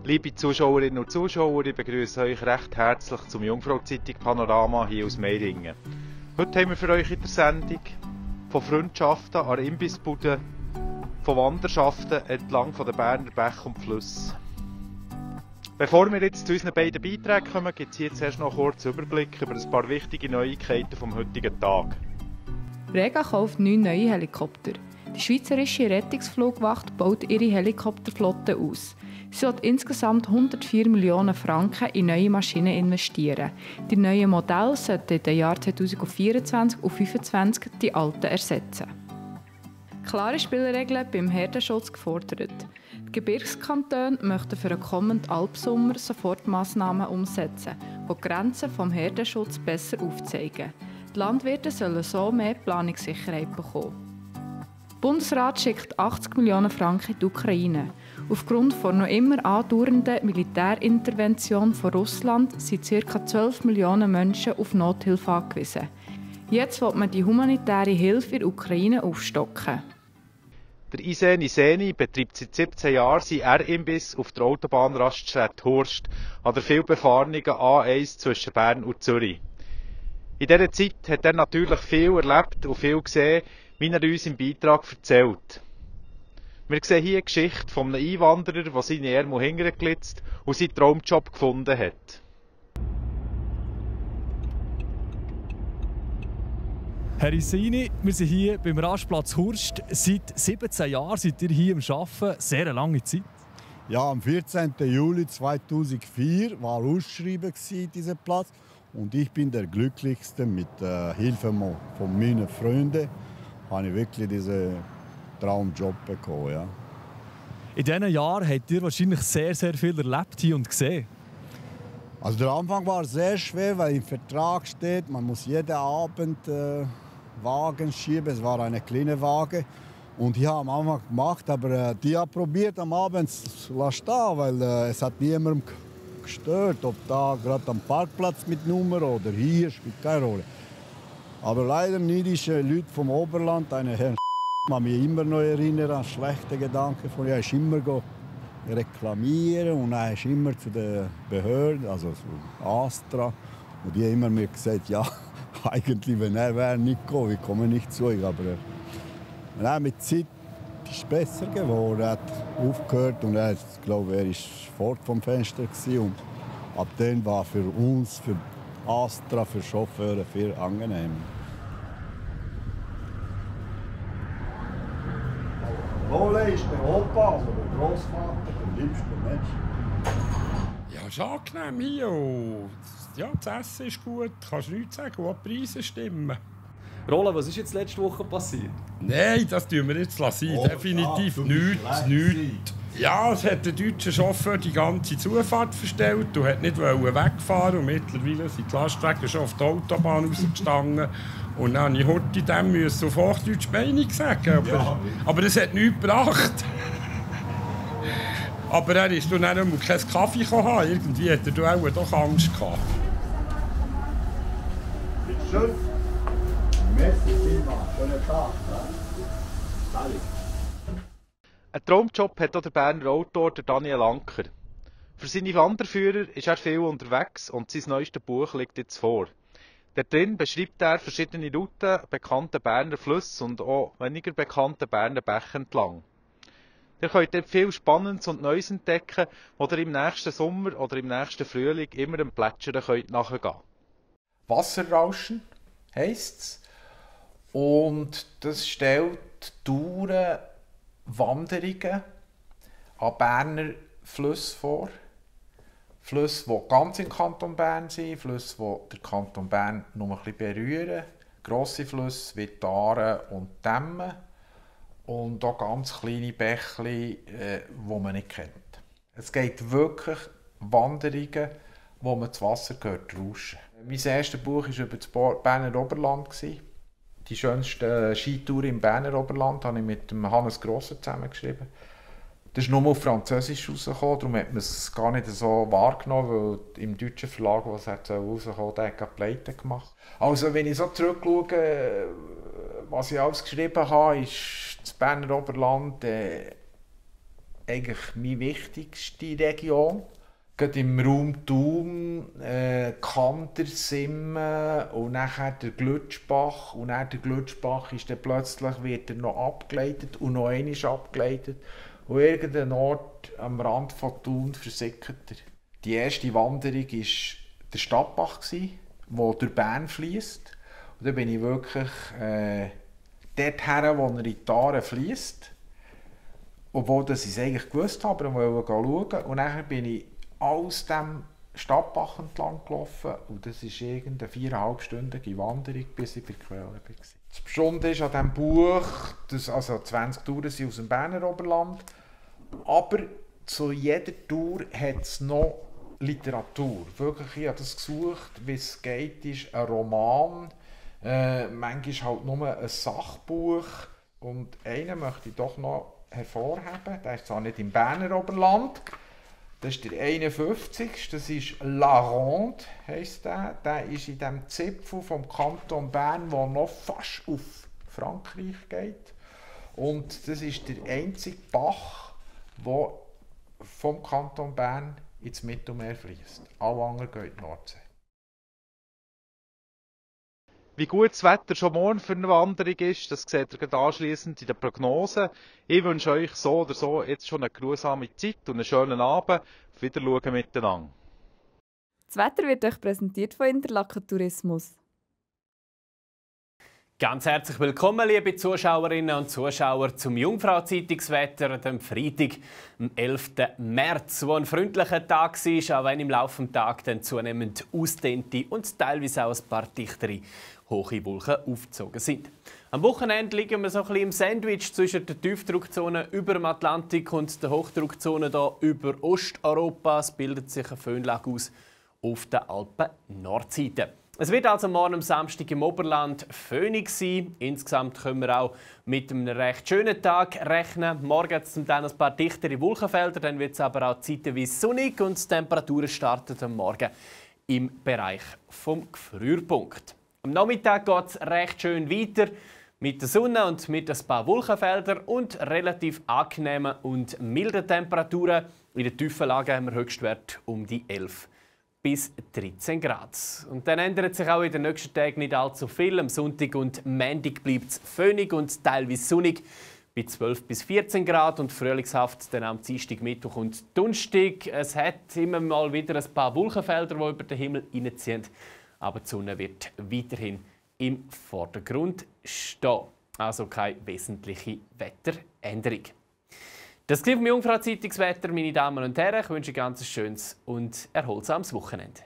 Liebe Zuschauerinnen und Zuschauer, ich begrüße euch recht herzlich zum Jungfrau-Zeitung Panorama hier aus Meiringen. Heute haben wir für euch in der Sendung von Freundschaften an Imbissbuden, von Wanderschaften entlang der Berner Bäche und Flüsse. Bevor wir jetzt zu unseren beiden Beiträgen kommen, gibt es hier zuerst noch einen kurzen Überblick über ein paar wichtige Neuigkeiten vom heutigen Tag. Rega kauft 9 neue Helikopter. Die Schweizerische Rettungsflugwacht baut ihre Helikopterflotte aus. Sie wird insgesamt 104 Millionen Franken in neue Maschinen investieren. Die neuen Modelle sollten in den Jahren 2024 und 2025 die alten ersetzen. Klare Spielregeln beim Herdenschutz gefordert. Die Gebirgskantone möchten für den kommenden Alpsommer Sofortmaßnahmen umsetzen, die die Grenzen des Herdenschutzes besser aufzeigen. Die Landwirte sollen so mehr Planungssicherheit bekommen. Der Bundesrat schickt 80 Millionen Franken in die Ukraine. Aufgrund der noch immer andauernden Militärintervention von Russland sind ca. 12 Millionen Menschen auf Nothilfe angewiesen. Jetzt will man die humanitäre Hilfe in der Ukraine aufstocken. Der Iseni Seni betreibt seit 17 Jahren seinen R-Imbiss auf der Autobahnraststätte Hurst an der vielbefahrenen A1 zwischen Bern und Zürich. In dieser Zeit hat er natürlich viel erlebt und viel gesehen, wie er uns im Beitrag erzählt. Wir sehen hier eine Geschichte von einem Einwanderer, der seine Ärmel hinterglitzt und seinen Traumjob gefunden hat. Herr Iseni, wir sind hier beim Rastplatz Hurst. Seit 17 Jahren seid ihr hier am Arbeiten. Sehr eine lange Zeit. Ja, am 14. Juli 2004 war ausgeschrieben dieser Platz. Und ich bin der Glücklichste mit Hilfe von meinen Freunden. Habe ich wirklich diesen Traumjob bekommen. Ja. In diesen Jahren habt ihr wahrscheinlich sehr, sehr viel erlebt hier und gesehen. Also der Anfang war sehr schwer, weil im Vertrag steht, man muss jeden Abend Wagen schieben. Es war eine kleine Wagen. Und ich habe am Anfang gemacht, aber die haben probiert am Abend zu lassen, weil es hat niemandem gestört, ob da gerade am Parkplatz mit Nummer oder hier, spielt keine Rolle. Aber leider niedische Leute vom Oberland, eine Herr man mich immer noch erinnern an schlechte Gedanken von ihm. Er ist immer reklamieren und er ist immer zu den Behörden, also zu Astra. Und die haben immer mir gesagt, ja, eigentlich, wenn er wäre, nicht gekommen, wir kommen nicht zu euch. Aber mit der Zeit ist es besser geworden. Er hat aufgehört und er ist fort vom Fenster gewesen. Und ab dann war für uns, für Astra, für Chauffeure viel angenehm. Ole ist der Opa, also der Großvater, der liebste Mensch. Ja, es ist angenehm hier. Ja, das Essen ist gut, kannst du nichts sagen, auch die Preise stimmen. Roland, was ist jetzt letzte Woche passiert? Nein, das tun wir jetzt sein. Definitiv nichts. Ja, es hat der deutsche Chauffeur die ganze Zufahrt verstellt und hat nicht wegfahren. Und mittlerweile sind die Lastwagen schon auf der Autobahn rausgestanden. Und dann musste ich heute dem auf Hochdeutsch Meinung sagen. Aber das hat nichts gebracht. Aber er ist dann keinen Kaffee haben. Irgendwie hat er auch doch Angst gehabt. Schön. Merci vielmals. Schönen Tag. Ein Traumjob hat auch der Berner Autor Daniel Anker. Für seine Wanderführer ist er viel unterwegs und sein neuestes Buch liegt jetzt vor. Darin beschreibt er verschiedene Routen bekannter Berner Flüsse und auch weniger bekannte Berner Bäche entlang. Ihr könnt dort viel Spannendes und Neues entdecken, wo ihr im nächsten Sommer oder im nächsten Frühling immer dem Plätschern nachgehen könnt. Wasserrauschen heisst es. Und das stellt Touren, Wanderungen an Berner Flüssen vor. Flüsse, die ganz im Kanton Bern sind, Flüsse, die den Kanton Bern noch ein bisschen berühren. Grosse Flüsse wie die Aare und die Emme. Und auch ganz kleine Bächlein, die man nicht kennt. Es geht wirklich Wanderungen, wo man das Wasser hört rauschen. Mein erstes Buch war über das Berner Oberland. Die schönste Skitour im Berner Oberland habe ich mit dem Hannes Grosser zusammengeschrieben. Das ist nur auf Französisch rausgekommen, darum hat man es gar nicht so wahrgenommen, weil im deutschen Verlag, was rausgekommen der hat Pleite gemacht. Also wenn ich so zurückschaue, was ich alles geschrieben habe, ist das Berner Oberland eigentlich meine wichtigste Region. Gerade im Raum Thun, Kandersimmen und nachher der Glutschbach. Und nach der Glutschbach ist dann plötzlich wird er noch abgeleitet und noch einmal abgeleitet. Und irgendein Ort am Rand von Thun versickert er. Die erste Wanderung war der Stadtbach, der durch Bern fließt. Und da bin ich wirklich dorthin, wo er in die Aare fließt. Obwohl ich es eigentlich gewusst habe, aber ich wollte schauen. Und dann bin ich aus dem Stadtbach entlang gelaufen. Und das ist irgendeine 4,5-stündige Wanderung, bis ich bei der Quelle war. Das Besondere ist an diesem Buch, dass also 20 Touren sind aus dem Berner Oberland. Aber zu jeder Tour hat es noch Literatur. Wirklich, ich habe das gesucht, wie es geht, ist ein Roman. Manchmal halt nur ein Sachbuch. Und einen möchte ich doch noch hervorheben. Der ist zwar nicht im Berner Oberland. Das ist der 51. Das ist La Ronde, heisst der. Der ist in dem Zipfel vom Kanton Bern, der noch fast auf Frankreich geht. Und das ist der einzige Bach, der vom Kanton Bern ins Mittelmeer fließt. Alle anderen gehen in die Nordsee. Wie gut das Wetter schon morgen für eine Wanderung ist, das seht ihr anschliessend in der Prognose. Ich wünsche euch so oder so jetzt schon eine geruhsame Zeit und einen schönen Abend. Auf Wiedersehen miteinander. Das Wetter wird euch präsentiert von Interlaken Tourismus. Ganz herzlich willkommen, liebe Zuschauerinnen und Zuschauer, zum Jungfrau-Zeitungswetter am Freitag, am 11. März, wo ein freundlicher Tag war, auch wenn im Laufe des Tages dann zunehmend ausdehnte und teilweise auch ein paar dichtere hohe Wolken aufgezogen sind. Am Wochenende liegen wir so ein bisschen im Sandwich zwischen der Tiefdruckzone über dem Atlantik und der Hochdruckzone hier über Osteuropa. Es bildet sich eine Föhnlage aus auf der Alpen-Nordseite. Es wird also morgen am Samstag im Oberland föhnig sein. Insgesamt können wir auch mit einem recht schönen Tag rechnen. Morgen hat es zum Teil ein paar dichtere Wolkenfelder, dann wird es aber auch zeitweise sonnig und die Temperaturen starten am Morgen im Bereich vom Gefrierpunkt. Am Nachmittag geht es recht schön weiter mit der Sonne und mit ein paar Wolkenfeldern und relativ angenehmen und milden Temperaturen. In den tiefen Lagen haben wir Höchstwert um die 11 bis 13 Grad. Und dann ändert sich auch in den nächsten Tagen nicht allzu viel. Am Sonntag und Montag bleibt es föhnig und teilweise sonnig bei 12 bis 14 Grad und frühlingshaft dann am Dienstag, Mittwoch und Donnerstag. Es hat immer mal wieder ein paar Wolkenfelder, die über den Himmel hineinziehen. Aber die Sonne wird weiterhin im Vordergrund stehen. Also keine wesentliche Wetteränderung. Das war vom Jungfrau-Zeitungswetter, meine Damen und Herren. Ich wünsche ein ganz schönes und erholsames Wochenende.